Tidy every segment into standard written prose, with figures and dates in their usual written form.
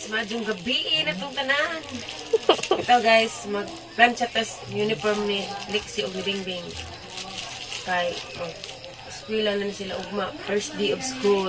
Guys, maayong gabii na tong tanan. Ito guys, magplansya tas uniform ni Lexi og ni Bingbing. Kay mag eskwela na ni sila ugma, first day of school.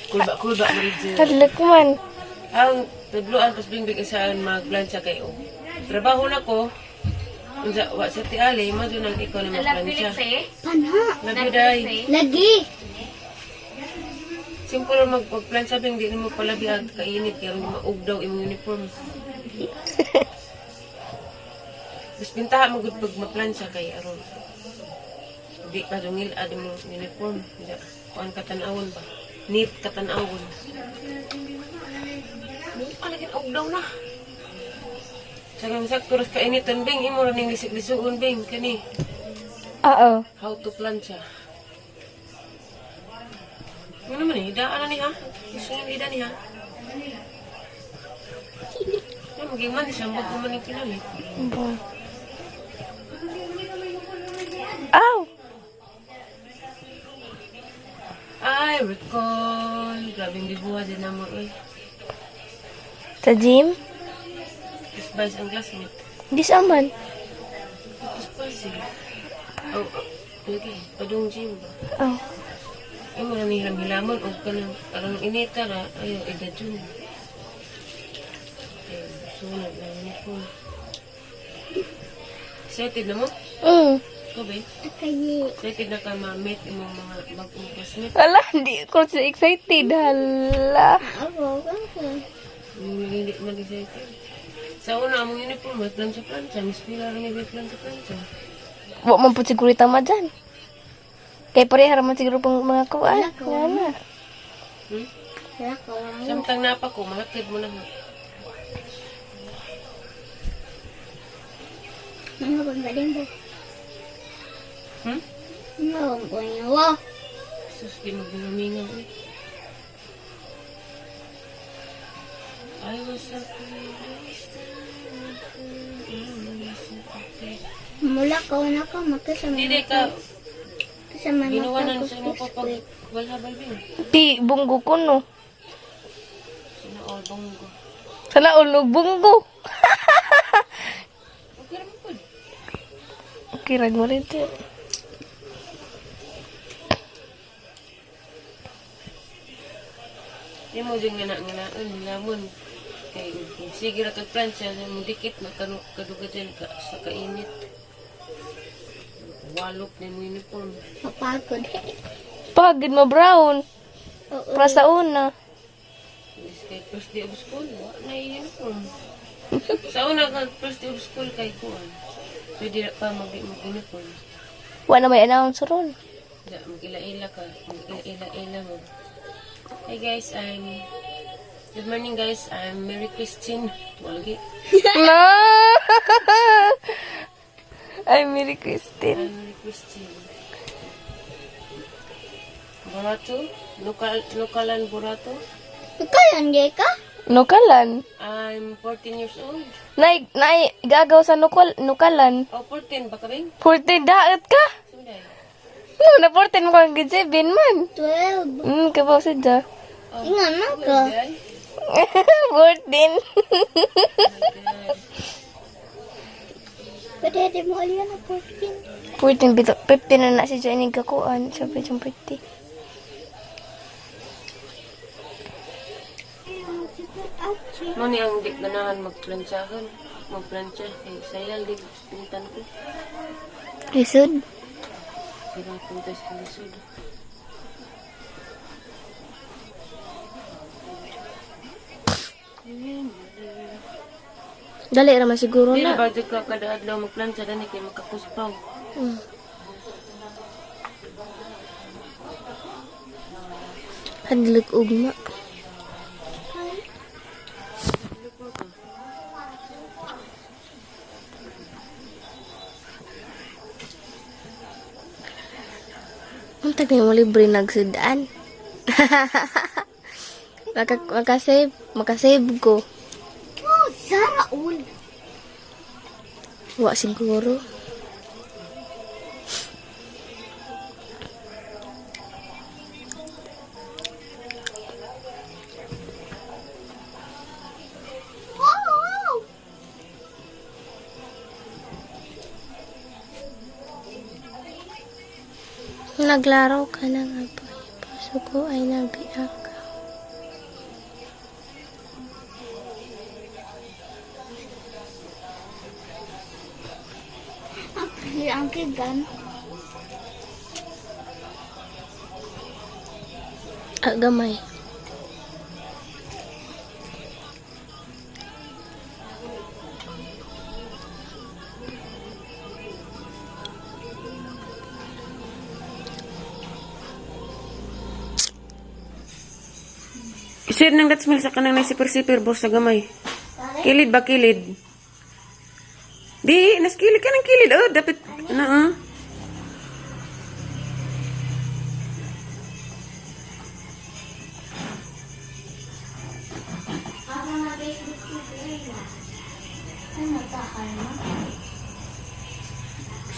Kulba kulba mo rin. Hadlok man. Ang tudloan pas Bingbing isaan magplansya kay og trabaho na ko. Unsa wa sa ti Ali, mo nang ikaw na magplansya. Panha. Lagi day. Lagi. Simple lang magplan, sabi hindi mo palabi at kainit kaya maug daw imong uniform. Mas pintaha mo gud pag maplansya kay aron di ka dungil ad imong uniform. Hindi kuan ka tan-awon ba? Neat ka tan-awon. Mo lagi og daw na. Sagang sakto ras kainitan, Bing, imo ra ning lisig-lisugon, Bing, kani. Oo. How to plancha. Ano naman eh, hidaan na ni ha? Gusto niyo hida ni ha? Ay, maging man siya, bago man yung pinalit. Ba. Aw! I recall. Grabing bibuha din na mo eh. Sa gym? Tapos ang classmate. Di sa man. Tapos pa eh. Oh, lagi. Padung gym ba? Oh. Ay, mga hilam-hilamon. O ka nang, parang inita ra. Ayaw, edad yun. Ay, sunog na uniform. Excited na mo? Ikaw ba? Akayi. Excited na ka ma-meet imong mga bagong classmate? Hala, hindi ko siya excited. Hala. Ako, ako. Yung hindi man excited. Sa una, among uniform, may plancha-plancha. Miss Pila rin may plancha-plancha. Wa man po siguro tama dyan. Kay pareha man siguro pong mga kuan. Nga na. Hmm? Wala ka, wala. Samtang napa ko, mahatid mo na ha. Ano bang galing ba? Hmm? Ano bang kunyawa? Sus, di magmingamingaw eh. I was afraid Mula ka, wala ka, magkasama. Hindi ka, Kasama ginawa na sa imo pa pag walhabal bin. Di, bunggo ko no. Sina all bonggo. Sana ulog bunggo. Okay raman po. Okay, rag mo rin siya. Di mo dyan nga na nga naon, lamon. Kay, kung sige ra kag plancha, mo dikit na kanu kaduga dyan ka, sa kainit. Walok na mo uniform. Mapagod. Pagid mo brown. Oo. Para sa una. Is kay first day of school, wa na yung uniform. Sa una ka first day of school kay kuan. Pwede ra pa mag mag uniform. Wa na may announce ron. Da mag-ila-ila ka, mag-ila-ila mo. Hi guys, I'm Good morning guys, I'm Mary Christine. Walgi. No! Ay, Mary Christine. I'm Mary Christine. Borato? Local, lokalan Borato? Kailan di ka? Nukalan. I'm 14 years old. Nay, nay, gagaw sa nukalan. Oh, 14 ba ka bing? 14 daot ka. Sunday. No, na 14 mo kang grade 7 man. 12. Kabaw sa dya. Oh, Ingat man ka. day. 14. God. Pwede di mo alien na 14. 14, bito, 15 na na si Johnny gakuan. Sabi siyang 50. Mo ni ang di ganahan magplansyahan. Magplansya. Eh, sayal di pintan ko. Lisod. Hirapon tayo sa lisod. Dali raman siguro Di na. na ba dyan ka kada adlaw magplansya dani kay magkakuspaw. Hadlok ugma. Ang tagal mo libre nagsudan. Makasave ko. Oh, Zara ul. Wa siguro. Naglaro ka ng apoy. Puso ko ay nabiak. Ang kigan. Ah, gamay. Isir nang datsmil sa kanang nagsipir-sipir boss sa gamay. Kilid ba kilid? Di, nas kilid ka ng kilid. Oh, dapat na ah.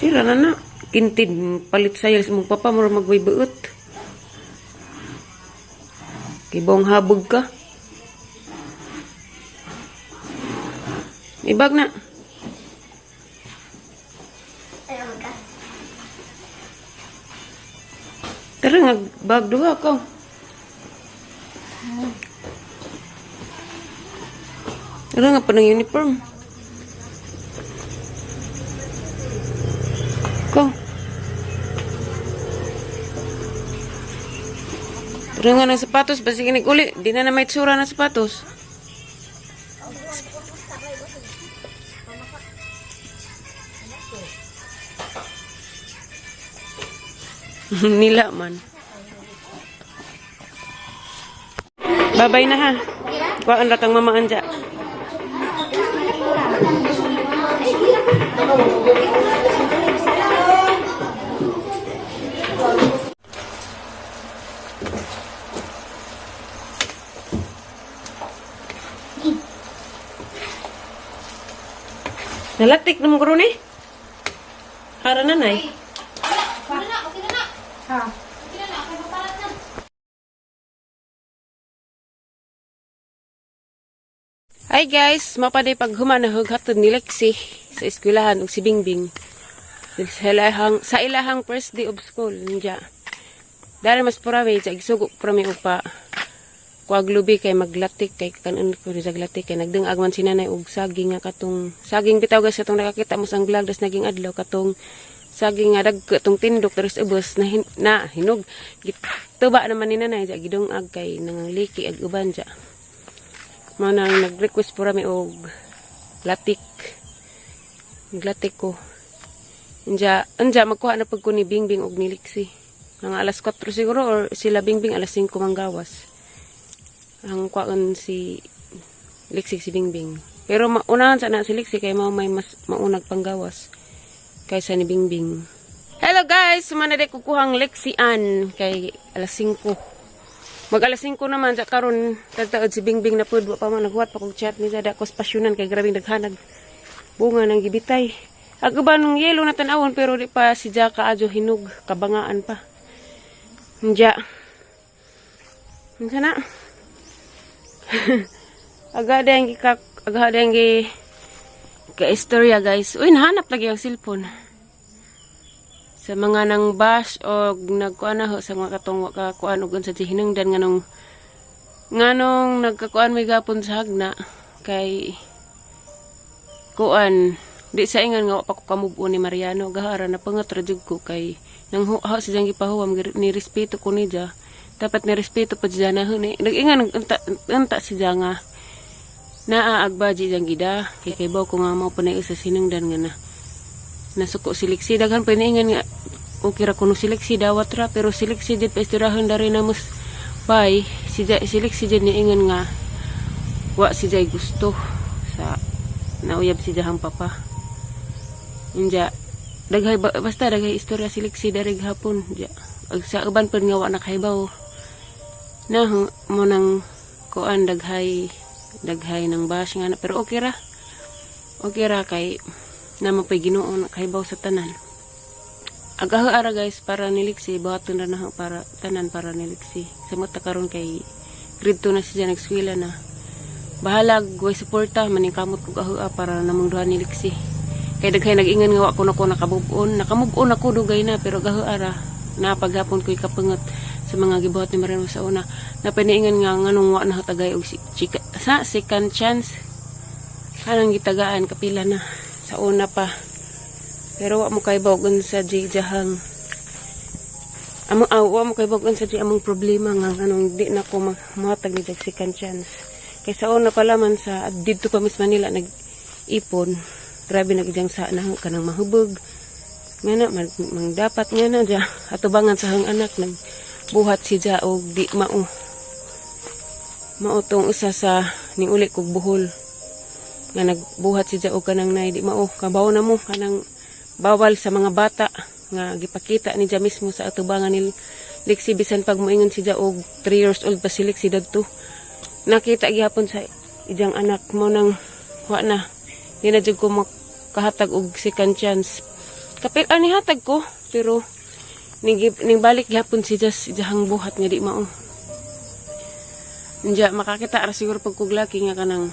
Sira na na. Kintin palit sa mong papa mo magwaybuot. Kibong habog ka. Ibag na. Ayaw ka. Tara nga, bag duha ka. Tara nga pa ng uniform. Ko. Tara nga ng sapatos, basta kinig uli. Di na na may tsura ng sapatos. Nila man. Babay na ha. Kuhaan ra kang mama anja. Nalatik na mo karon eh. Hara na nay. Hi guys, mapaday paghuman hatod ni Lexi sa eskwelahan ug si Bingbing. Sa ilahang first day of school niya. Dari mas purawe sa gisugo pura mi upa. Kuag lubi kay maglatik kay kanon ko ni saglatik kay nagdungag man si nanay og saging nga katong saging bitaw guys atong nakakita mo sa ang vlog das naging adlaw katong saging nga dagko tong tindok diri sa ubos na, na hinog gituba naman ni nanay sa gidungag kay nangangliki ag uban ja. Mao nang nag-request po rami og latik. Naglatik ko. Anja, anja magkuha na pag ko ni Bingbing og ni Lixie. Mga alas 4 siguro or sila Bingbing alas 5 manggawas. Ang kuhaan si Lixie si Bingbing. Pero maunahan sa na si Lixie kay mao may mas maunag panggawas kaysa ni Bingbing. Hello guys, sumana day kukuhang Lexie Ann kay alas 5. Mag alas 5 naman sa karon tagtaod si Bingbing na pud wa pa man naghuwat pa kog chat ni Zada kos pasyunan kay grabing daghanag bunga ng gibitay. Ag uban ng yelo na tan-awon pero di pa si Jaka adyo hinog kabangaan pa. Nja. Unsa na? Aga dayang gikak aga dayang gi ka istorya guys. Uy, nahanap lagi ang cellphone sa mga nang bash o nagkuan na ho sa mga katong wa ka kuan og unsa di hinungdan nganong nagkakuan may gapon sa hagna kay kuan di sa ingan nga wa pa ko kamove on ni Mariano gahara na pangat ra jud ko kay nang ha si jang gipahuwam ni respeto ko niya, dapat ni respeto pa siya na ho ni nag-ingan unta, unta si nga naa agbaji jang gida kay kay ko nga mao pa na isa sinungdan nga na nasuko siliksi daghan pa niingan nga okay ra kuno siliksi dawat ra pero siliksi jud pa istorahon dari na mus bay si siliksi jud niingan nga wa si Jay gusto sa nauyab si jahang papa. Inja daghay basta daghay istorya siliksi dari gahapon ja ag sa uban pud nga wa nakahibaw na mo nang kuan daghay daghay ng bash nga na pero okay ra, okay ra kay na mapay Ginoo nakahibaw sa tanan. Agaha ara guys para niliksi buhaton ra na para tanan para niliksi sa mata karon kay grade 2 na siya nagskwela na bahalag way suporta maningkamot kog ahoa para namong duha ni Lixie. Kay daghay nag-ingan nga wa ko na ko nakamove on. Nakamove on ako dugay na pero gaho ara. Napaghapon ko'y kapangat sa mga gibuhat ni Mariano sa una. Napaniingan nga nganong wa na tagay og si, chika, sa second chance. Kanang gitagaan kapila na sa una pa. Pero wa mo kay bawgon sa jahang among wa mo kay bawgon sa among problema nga nganong di na ko mohatag ni jag second chance. Kay sa una pa man sa didto pa Miss Manila nag-ipon. Grabe nag sa na kanang mahubog. Nga na, mang dapat nga na dya. Atubangan sa hang anak, nagbuhat si ja og di mao. Mao tong usa sa ning uli kog buhol. Nga nagbuhat si ja og kanang nay di mao. Kabaw na mo kanang bawal sa mga bata nga gipakita ni ja mismo sa atubangan ni Lexi bisan pag moingon si ja og 3 years old pa si Lexi dadto. Nakita gihapon sa ijang anak mo nang wa na. Di na jud ko makahatag og second chance. Kapil ani hatag ko pero ning balik gihapon si Jas ijahang buhat nga di mao. Nja makakita ra siguro pag kog laki nga kanang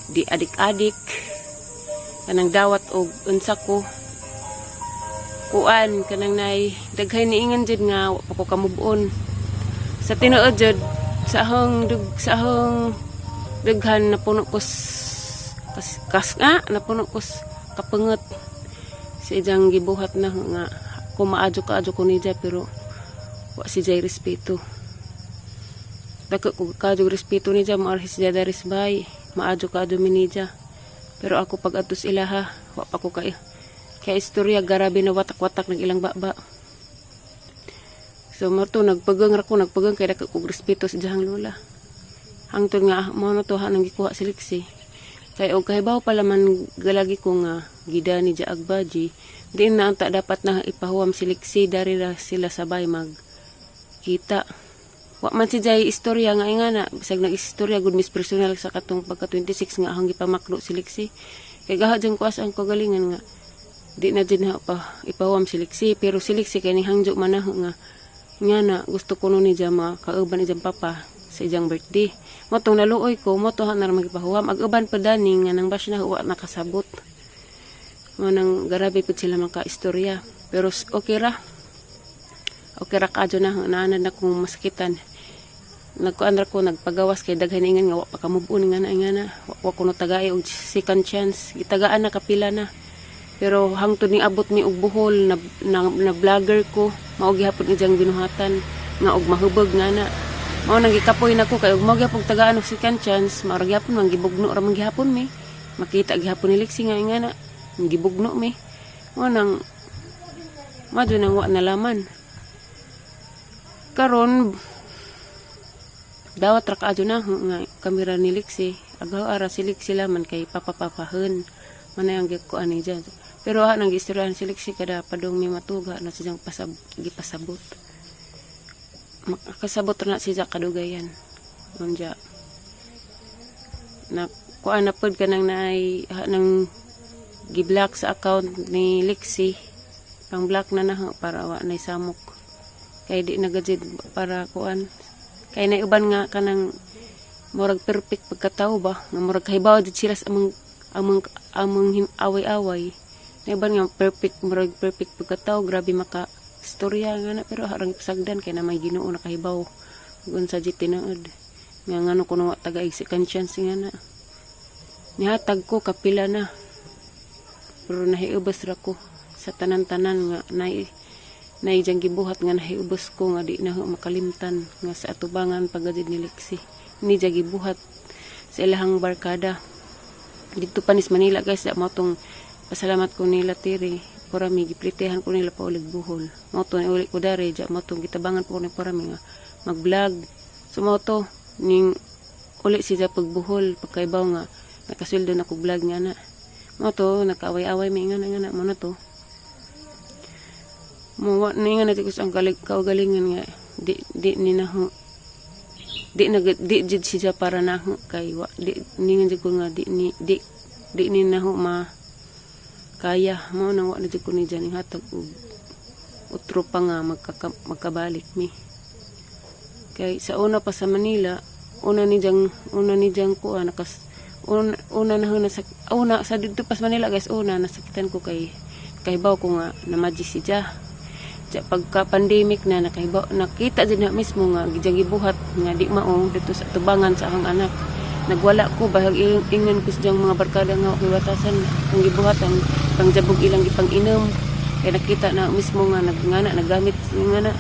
di adik-adik, kanang dawat og unsa ko kuan, kanang nay daghay niingan jud nga wa pa ko ka-move on sa tinuod jud sa ahong daghan napuno ko kas nga napuno ko kapanget sa ijang gibuhat na nga kung maadyo kaadyo ko niya, pero wa si jay respeto. Dako ko kadyo respeto niya, maarhis siya daris bay maadyo kaadyo mi niya, pero ako pag adtos ilaha wa pa ko kay kaya istorya. Garabe na watak-watak ng ilang baba. So mo to nagpagang ra ko, nagpagang kay dako kog respeto sa iyang lola. Hangtod nga mao na to ha nang gikuha si Lexi. Kay og kahibaw pala man galagi ko nga gida ni Jaag Baji, di na anta dapat na ipahuwam si Lexi, dari ra sila sabay mag kita. Wa man si Jay istorya nga ingana, bisag nag-istorya gud mis personal sa katong pagka 26 nga akong gipamaklo si Lexi. Kay gaha jud ko as ang kagalingan nga di na jud na pa ipahuwam si Lexi, pero si Lexi kay ni hangjo man na nga nga na gusto ko no ni Jama kauban ni Jam papa sa ijang birthday. Mo tong naluoy ko mo to na ra magipahuwam ag uban pa dani nga nang bash na wa nakasabot. Mo nang garabe pud sila maka istorya, pero okay ra, okay ra kadyo na naanad na kong masakitan. Nagkuan ra ko, nagpagawas kay daghan ingan nga wa pa ka move on nga na wa ko no tagay og second chance. Gitagaan na kapila na, pero hangtod ning abot mi og buhol na vlogger ko, mao gihapon ijang binuhatan nga og mahubog nga na. Mao nang gikapoy nako kay og mao gihapon tagaan og second chance, mao ra gihapon man gibugno ra man gihapon mi. Makita gihapon ni Lexi nga na gibugno mi. Mao nang madyo nang wa nalaman. Karon dawat ra kaadyo na nga kamera ni Lexi. Agaw ara si Lexi laman kay papapapahon. Manay ang gikuan ni dyan. Pero ha nang giistoryahan si Lexi kada padung mi matuga na siyang gipasabot. Makasabot ra na siya kadugayan. Unja. Na kuan na pod kanang naay ha, nang gi-block sa account ni Lexi. Pang block na na para wa nay samok. Kay di na gajid para kuan. Kay nay uban nga kanang murag perfect pagkatao ba nga murag kahibaw jud sila sa among away-away. Nay uban nga perfect, murag perfect pagkatao, grabe maka istorya nga na, pero harang pasagdan kay na may Ginoo nakahibaw ug unsa jud tinuod nga ngano kuno wa taga second chance nga na. Nihatag ko kapila na, pero nahiubos ra ko sa tanan-tanan nga nay nay diyang gibuhat nga nahiubos ko nga di na ho makalimtan nga sa atubangan pagajid ni Lexi ni dya gibuhat sa ilahang barkada dito pa nis Manila, guys. Mo tong pasalamat ko nila tiri pura mi giplitehan ko nila paulig Bohol. Mo to ni uli ko dare dya, mo tong gitabangan po ko ni pura mi nga mag-vlog. So mo to ning uli siya pagbuhol pagkaibaw nga nakasweldo na ko vlog nga na. Mo to nakaaway-away mi nga na mo na to mo wa ni nga na ko sa ang galing kaugalingan nga di di ni na ho di na di jud siya para na ho kay wa di ni nga jud ko nga di ni di di ni na ho ma kaya. Mo nang wa na jud ko ni dyan hatag og utro pa nga magkabalik mi. Kay sa una pa sa Manila, una ni jang kuan nakas una na ho nasa una sa didto pa sa Manila, guys, una nasakitan ko kay baw ko nga namadji si Ja. Sa pagka pandemic na nakahibaw, nakita din na mismo nga gijang gibuhat nga di mao dito sa tubangan sa akong anak. Nagwala ko bahag ingon ko sa diyang mga barkada nga okay batasan ang gibuhat ang pangjabog ilang gipang-inom kay nakita na mismo nga nagngana naggamit ngana.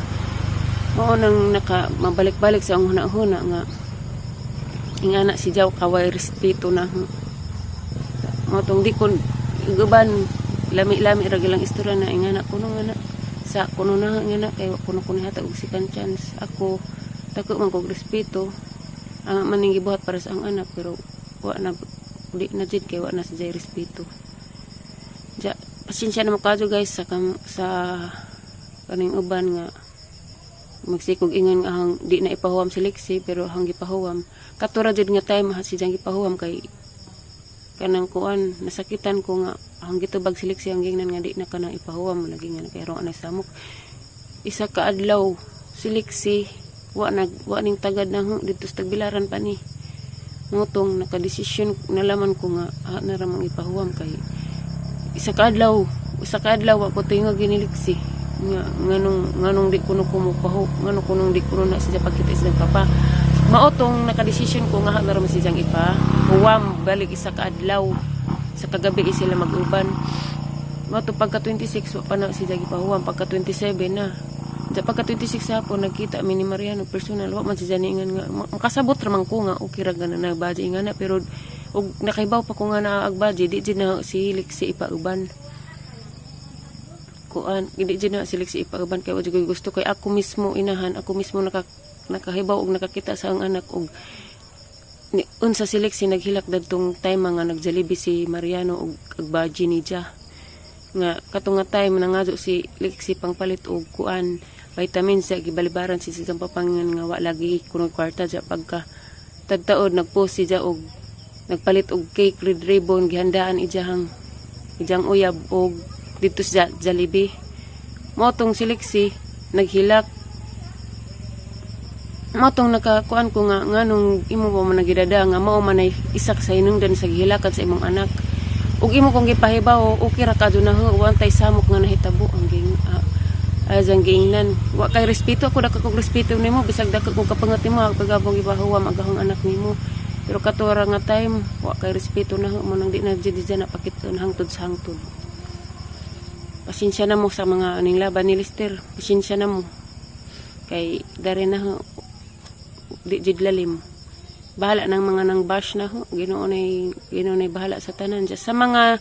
Mao nang naka mabalik-balik sa ang huna-huna nga ingana si Jaw kaway respeto na. Mao tong di ko guban, lami-lami ra gilang istorya na ingana kuno nga na sa kuno na nga na kay wa kuno ko nihatag og second chance. Ako dako man kog respeto ang maning gibuhat para sa ang anak, pero wa na, di na jud kay wa na sa jay respeto. Ja, pasensya na mo kadyo, guys, sa kam, sa kaning uban nga magsikog ingon nga ang di na ipahuwam si Lexi, pero ang gipahuwam katura jud nga time ha si jang gipahuwam kay kanang kuan, nasakitan ko nga ang gitubag si Lexi, ang gingnan nga di na kanang ipahuwam lagi nga kay na samok. Isa ka adlaw si Lexi wa nag wa ning tagad na ho didto sa Tagbilaran pa ni motong nakadesisyon nalaman ko nga ha, na ramang ipahuwam kay isa ka adlaw wa ko tingog ni Lexi nga nganong di kuno ko mo pahu nganong kunong di kuno na siya pagkita sa papa. Mao tong nakadesisyon ko nga ha na raman siyang ipa huwam balik isa ka adlaw. Sa kagabi sila mag-uban. Mao to pagka 26 wa pa na siya gipahuwam, pagka 27 na. Sa pagka 26 sa hapon nagkita mi ni Mariano personal, wa man siya niingan nga makasabot ra man ko nga okay ra gana na baji nga na, pero og nakahibaw pa ko nga naa ag baji, di jud na si Lexi ipauban kuan, hindi jud na si Lexi ipauban kay wa jud ko'y gusto kay ako mismo inahan, ako mismo nakahibaw og nakakita sa ang anak og ni, unsa si Lexi naghilak dadtong time nga nag-Jollibee si Mariano og ag baji ni Ja nga kato nga time nangadyo si Lexi pangpalit og kuan, vitamins sa gibalibaran si siyang papangan nga wa lagi kuno kwarta. Ja pagka tagtaod nagpost si Ja og nagpalit og cake, red ribbon, gihandaan ijahang ijang uyab og didto sa Jollibee. Mao tong si Lexi naghilak. Mao tong nakakuan ko nga nganong imo pa man nagidada nga mao man ay isa sa hinungdan sa gihilakan sa imong anak ug imo kong gipahibaw okay ra kadto na ho, wa tay samok nga nahitabo. Ang ging ang giingnan wa kay respeto. Ako dako kog respeto nimo bisag dako kog kapangat nimo pagabong gipahuwam ang akong anak nimo, pero katora nga time wa kay respeto na ho. Mo nang di na jud na pakiton hangtod sa hangtod. Pasensya na mo sa mga aning laban ni Lister, pasensya na mo kay dari na ho, di jud lalim. Bahala ng mga nang bash na ho. Ginoo nay bahala sa tanan. Diyos, sa mga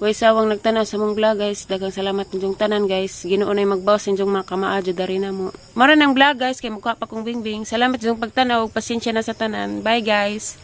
way sawang nagtanaw sa mong vlog, guys, daghang salamat ninyong tanan, guys. Ginoo nay magbawas sa inyong mga kamaadyo dari na mo. Mara ng vlog, guys, kay mukha pa kong bingbing. Salamat sa inyong pagtanaw. Pasensya na sa tanan. Bye, guys.